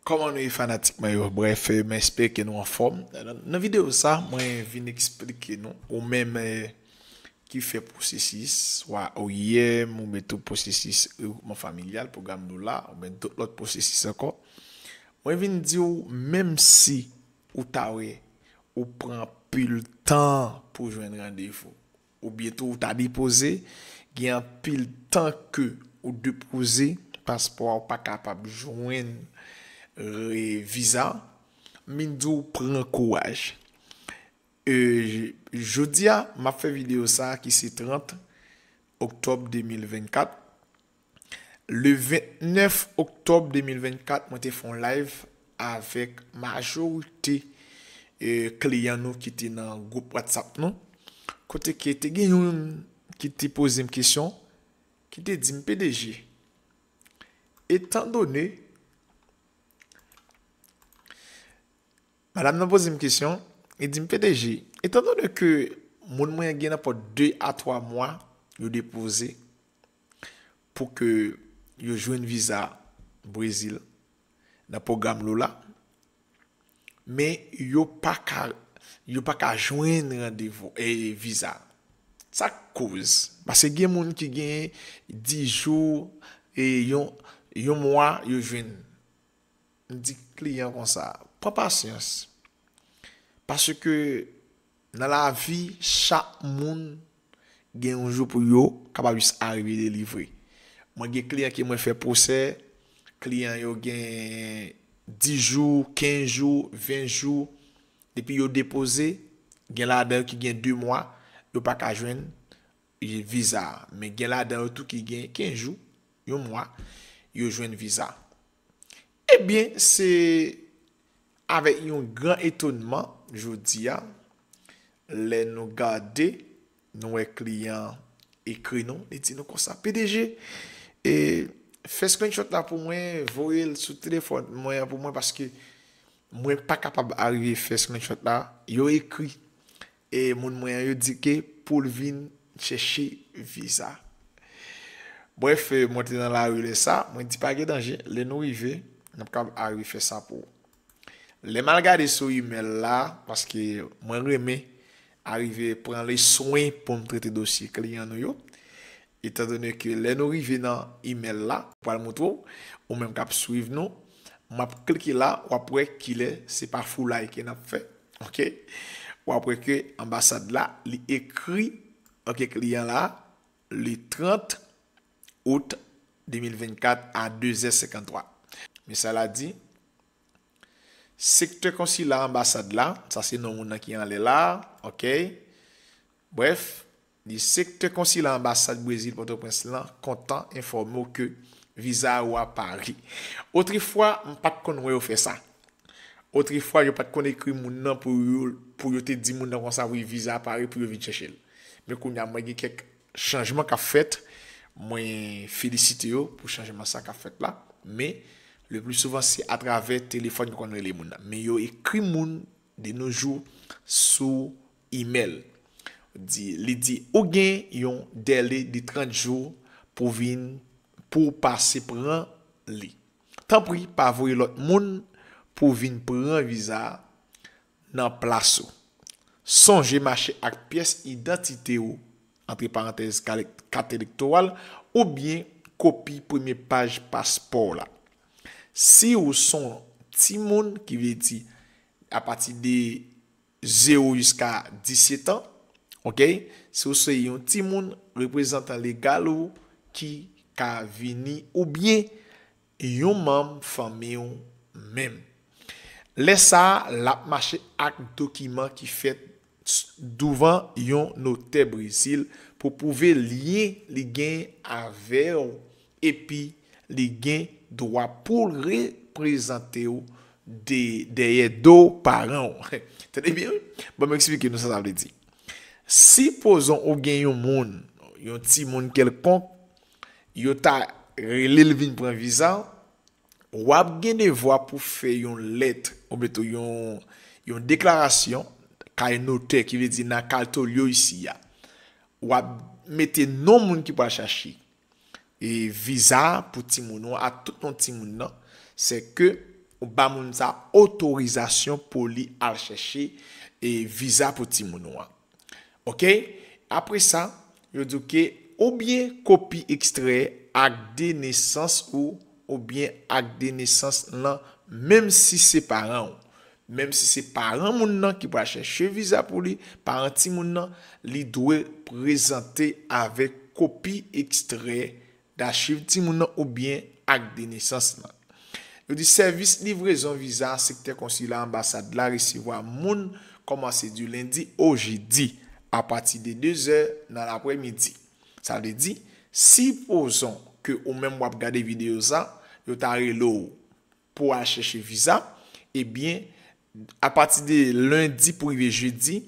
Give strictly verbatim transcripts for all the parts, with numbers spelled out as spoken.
Kòman nou ye, fanatik mwen yo? Brèf, eh, mwen espere ke nou anfòm. Nan, nan videyo sa, mwen vin eksplike nou, ou menm, eh, ki fè pwosesis, swa O I M, ou mete pwosesis regroupman familyal, pwogram Lola, oubyen dòt lòt pwosesis ankò. Mwen vin di w, menm si ou ta wè, ou pran anpil tan pou jwenn randevou, oubyen tou ou ta depoze, gen anpil tan ke ou depoze, paspò a ou pa kapab jwenn, eh, viza, m vin di w pran kouraj. Eh, jodi a, m ap fè videyo sa a ki se trant oktòb de mil vennkat. Le vennèf oktòb de mil vennkat, mwen te fè yon live avèk majorite, eh, kliyan nou ki te nan gwoup WhatsApp nou. Kote ke te gen youn ki te poze m kesyon, ki te di m, "P D G, etandone," madanm nan poze m kesyon, li di m, "P D G, etandone ke moun mwen gen nenpòt de a twa mwa yo depoze pou ke yo jwenn viza Brezil nan pwogram Lola, men yo pa ka, yo pa ka jwenn randevou, eh, viza. Sa k koz?" Paske gen moun ki gen dis jou, eh, yon, yon mwa, yo jwenn. M di kliyan konsa, pran pasyans. Paske nan lavi, chak moun gen yon jou pou yo kapab jis arive delivre. Mwen gen kliyan ke mwen fè pwosè, kliyan yo gen dis jou, kenz jou, ven jou, depi yo depoze, gen ladan yo ki gen de mwa, yo pa ka jwenn viza a. Men gen ladan yo tou ki gen kenz jou, yon mwa, yo jwenn viza. Ebyen, se avèk yon gran etonnman, jodi a, lè nou gade, nou wè kliyan ekri nou, li di nou konsa, "P D G, e, fè screenshot la pou mwen, voye l sou telefòn mwen an pou mwen, paske mwen pa kapab arive fè screenshot la." Yo ekri, e, moun mwen an, yo di ke pou l vin chèche viza. Brèf, e, mwen te nan lari lè sa, mwen di, "Pa gen danje, lè nou rive, n ap kapab arive fè sa pou ou." Lè m al gade sou email la, paske mwen renmen arive pran le swen pou m trete dosye kliyan nou yo. Etandone ke lè nou rive nan email la, m pral montre w, ou menm k ap swiv nou, m ap klike la, w ap wè kilè se pa foulay ke n ap fè. Oke? W ap wè ke anbasad la, li ekri, oke, kliyan la, le trant out de mil vennkat a de zè senkanntwa. Men sa la di, sektè konsila anbasad la, sa se non moun nan ki anlè la, oke? Brèf, li, sektè konsila anbasad Brezil Pòtoprens lan kontan enfòme w ke viza ou a pare. Otrefwa, m pa t konn wè yo fè sa. Otrefwa, yo pa t konn ekri moun nan pou yo, pou yo te di moun nan konsa, "Wi, viza a pare," pou yo vin chèche l. Men kounye a, mwen gen kèk chanjman k ap fèt. Mwen felisite yo pou chanjman sa k ap fèt la. Men, le pli souvan, se atravè telefòn yo konn rele moun nan. Men yo ekri moun de nos jours sou email. Di, li di, "Ou gen yon dèle de trant jou pou vin, pou w pase pran li. Tanpri, pa voye lòt moun pou vin pran viza a nan plas ou. Sonje mache ak pyès idantite w, antre parantèz, kalèk-, kat elektoral, oubyen kopi premye paj paspò w la. Si w se yon timoun, ki vle di apati de zewo jiska disèt an, oke? Si w se yon timoun, reprezantan legal ou ki ka vini, oubyen yon manm fanmi w menm. Lè sa a, l ap mache ak dokiman ki fèt s-, douvan yon notè Brezil pou pwouve lyen li gen avè w, epi li gen dwa pou l reprezante w de, dèyè do paran w." Tande byen, wi. Ban m eksplike nou sa sa vle di. Sipozon ou gen yon moun, yon timoun kèlkonk, yo ta rele l vin pran viza, w ap gen devwa pou fè yon lèt, oubyen tou yon, yon deklarasyon kay notè, ki vle di nan katolyo isi a. W ap mete non moun ki pral chache, e, viza pou timoun ou a, tout non timoun nan, se ke ou ba moun sa otorizasyon pou li al chèche e viza pou timoun ou an. Oke? Apre sa, yo di w ke oubyen kopi ekstrè ak de nesans ou oubyen ak de nesans lan, menm si se paran w. Menm si se paran moun nan ki pral chèche viza pou li, paran timoun nan, li dwe prezante avèk kopi ekstrè dachiv timoun nan oubyen ak de nesans lan. Yo di sèvis livrezon viza sektè konsila anbasad la resevwa moun kòmanse di lendi o jedi apati de de zè nan laprèmidi. Sa vle di, sipozon ke ou menm w ap gade videyo sa, yo ta rele w pou al chèche viza, ebyen, apati de lendi pou rive jedi,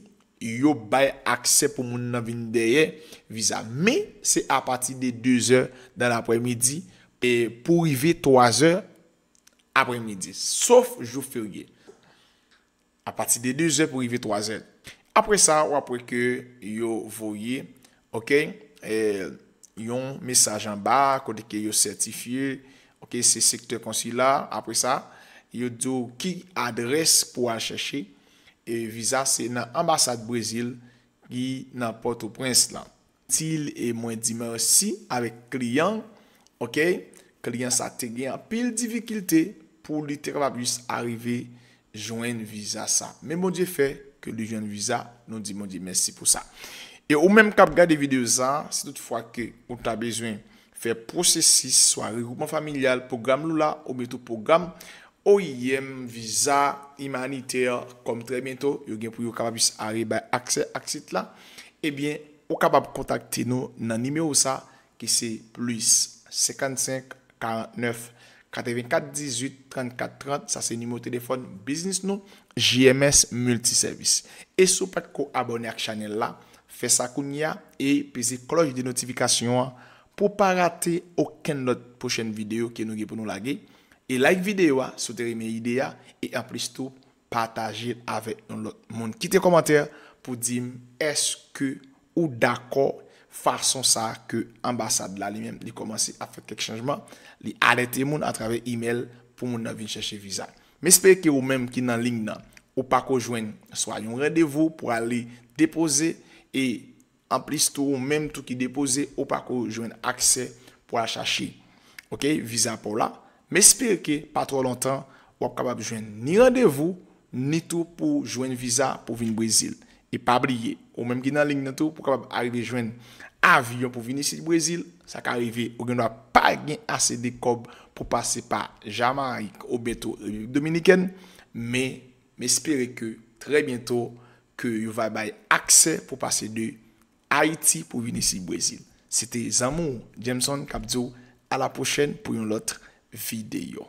yo bay aksè pou moun nan vin dèyè viza. Men, se apati de de zè dan laprèmidi e pou rive twa zè aprèmidi, sof jou ferye. Apati de de zè pou rive twa zè. Apre sa, w ap wè ke yo voye, oke, eh, yon mesaj anba kote ke yo sètifye, oke, se sektè konsila. Apre sa, yo di w ki adrès pou al chèche. E viza se nan anbasad Brezil ki nan Pòtoprens lan. Til e mwen di mèsi avèk kliyan, oke? Kliyan sa te gen anpil difikilte pou li te kapab jis arive jwenn viza sa. Men Bondye fè ke li jwenn viza, nou di Bondye mèsi pou sa. E ou menm k ap gade videyo sa, si tout fwa ke ou ta bezwen fè pwosesis, swa regroupman familyal, pwogram Lula, oubyen tou pwogram O I M, viza imanitè, kòm trè byento, yo gen pou yo kapab jis arive bay aksè ak sit la, ebyen, ou kapab kontakte nou nan nimewo sa, ki se plis senkannsenk, karantnèf, katrevenkat, dizuit, trannkat, trant, sa se nimewo telefòn biznis nou, J M S Multiservice. E si w pa t ko abòne ak chanèl la, fè sa kounye a e peze klòch de notifikasyon an pou w pa rate okenn lòt pwochèn videyo ke nou gen pou nou lage. E like videyo a si w te renmen ide a, e anplis tou, pataje l avèk yon lòt moun. Kite kòmantè pou di m èske ou dakò fason sa ke anbasad la li menm li kòmanse ap fè kèk chanjman, li alète moun atravè imèl pou moun nan vin chèche viza. M espere ke ou menm ki nan liy nan, ou pako jwenn swa yon randevou pou ale depoze e anplis tou, ou menm tou ki depoze, ou pako jwenn aksè pou al chache, oke, viza pa w la. M espere ke pa twò lontan, w ap kapab jwenn ni randevou, ni tou pou jwenn viza pou vin Brezil. E pa bliye, ou menm ki nan liy nan tou, pou kapab arive jwenn avyon pou vin isit Brezil, sa ka rive, ou gendwa pa gen ase de kòb pou pase pa Jamayik oubyen tou Repiblik Dominikèn, men m espere ke trè byento ke yo va bay aksè pou pase de Ayiti pou vin isit Brezil. Se te zanmi w, Jameson, k ap di w a la pwochèn pou yon lòt videyo.